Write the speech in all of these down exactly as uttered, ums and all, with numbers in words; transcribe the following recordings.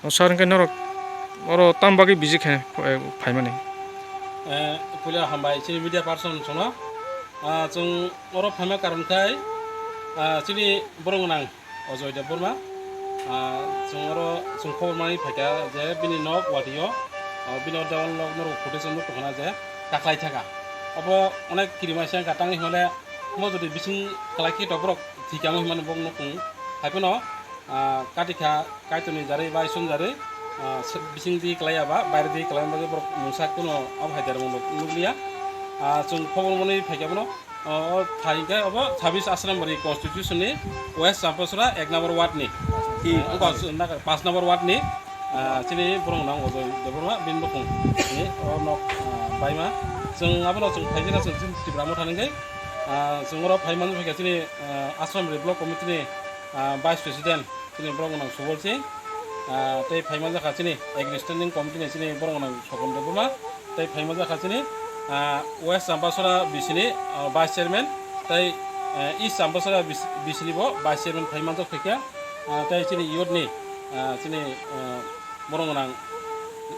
O sir, hwnkhe norok oro tam bagwi busy khe, eh, phaimani? Eh, puila hambai chini media person sono. Ah, chwng oro phaima karon khai, ah, chini borok gwnang Ajoy Debbarma. Ah, chwng oro chwng khobor manwi phaikha je bini nok watio, ah, bini oro dewan nok norok footage o nuk tongkhana je kaklai thaka. Obo onek kirima se wngkha, tangwi hwnle mo jodi bising kwlai khe to borok thwikha wngwi hwnmano bo nuk tong. Haiphano, ah, katikha Kaitorni jarwi bai sumjari, ah, se-, bising di kwlaiya ba, baire di kwlaima bagwi borok mungsa kuno abo hai dermung nuk-, nukliya. Ah, chwng khobor manwi phaikha bono, ah, o thai hwnkhe obo sabis Ashram Bari constitution ni West Champasora ek number ward ni. Hi, ah, wngkha, wngkha, paanch number ward ni, ah, chini borok nang Ajoy Debbarma bini bukung ni o nok, ah, baima. Chwng abono chwng phaijak chwng chini Tipra Motha ni hwnkhe, ah, chwng oro phai manwi phaikha chini, ah, Ashram Bari block committee ni, ah, vice president chini borok gwnang Subol Singh, ah, tei phai manjakha chini agri standing committee ni chini borok gwnang Sopon Debbarma, tei phai manjakha chini, ah, West Champasora B C ni, ah, vice chairman, tei, ah, East Champasora B C, B C ni bo vice chairman phai manjak phaikha, ah, tei chini youth ni, ah, chini, ah, borok gwnang,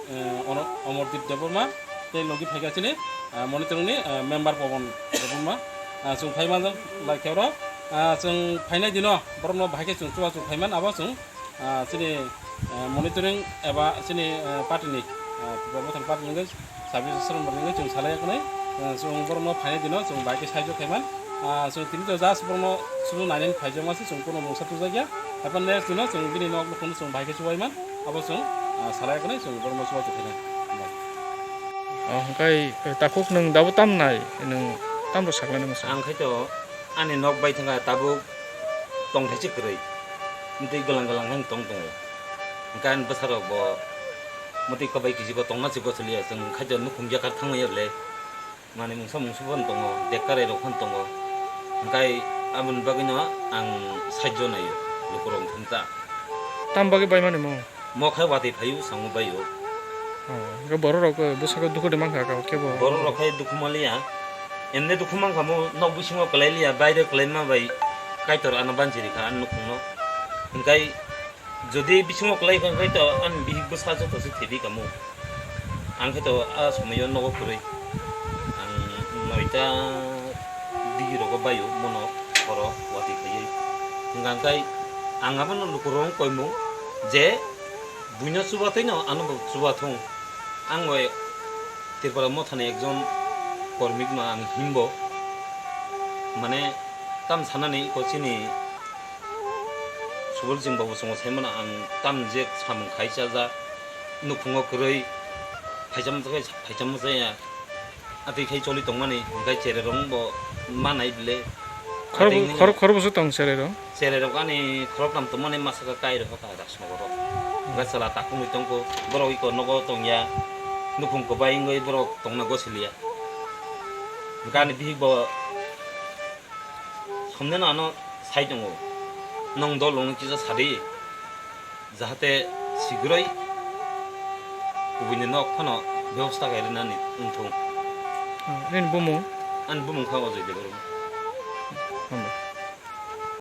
eh, Ono-, Omordeep Debbarma, tei logi phaikha chini, ah, monitoring ni, ah, member Pobon Debbarma. Ah, chwng phai manjak lai khe oro, ah, chwng phainai dino borokno bahai khe chwng chubachu phaiman abo chwng, ah, chini, ah, monitoring eba chini, ah, party ni, ah, Tipra Motha ni party ni wngwi sabis Ashram Bari ni wngwi chwng salai yaknai, ah, chwng borokno phainai dino chwng bahai khe saijo khaiman. Ah, chwng tini to just borokno sudu nainani phaijakma se chwng kuno mungsa tujakya. Haikhe next dino chwng bini nok nukhungno chwng bahai khe chubaimano. Abo chwng, ah, salai yaknai chwng borokno chubachu khainai. Oh, hwnkhe, eh, takhuk nwng dabo tam nai, nwng tamrok saknani mwsa? Ang khaito ani nok bai thangkha tabuk tongthai se kwrwi. Tei glang glang khe tong tongo. Hwnkhe ani bwsarok bo mwtwi kwbai kijigo tongna se gochiliya, chwng khaito nukhung yakar thangmaya le. Manwi mungsa mungsa phano tongo, bektarai rok phano tongo. Hwnkhe aboni bagwino ang saijo naio, lukurok thum ta. Tam bagwi bai mani mo? Mo khe watwi phaio, sango baio. Oh, hwnkhe borok rok, eh, bwskango dukhu de mankha kebo? Borok rok khe dukhu manliya. Emne dukhu mankha mo, nok bisingo kwlai liya, baire kwlai ma bai Kaitor ano banchi rikha ani nukhungno. Hwnkhe Jodi bisingo kwlai kha, hwnkhe to ani bihik bwsa joto se thedi kamo. Ang khe to a somoyo nogo kwrwi. Ang noita digi rogo baio mono horo watwi khaiwi. Hwnkha khe ang abono lukurok wng koimung je buino chubatwi no ano bo chubathung. Ang bai Tripura Mothani ekjon kormik no ang himbo. Mane tam sanani iko chini Subol Singh babu chwngno saimano ang tamni je samung khai chajak, nukhungo kwrwi, phaisa mwchai, phaisa mwchaya, atwi khai choli tongmani, hwnkhe chererok bo manai bile. Khorok, atwi khorok, khorok bwswk tong chererok? Chererok ani khoroknam tongmani masa khe kai rokha ta dak sogoro. Hwnkhe chwla takhumwi tongkho, borok iko nogo tongya, nukhung kwbai wngwi borok tongna gosiliya. Hwnkhe ani bihik bo Somneno ano sai tongo, nwng dol rokno kisa sadi, jahate sigroi kubuini nok phano bebosta kailainani wngthung. Nini bumung? Ani bumung kha Ajoy Debbarma. Hambai.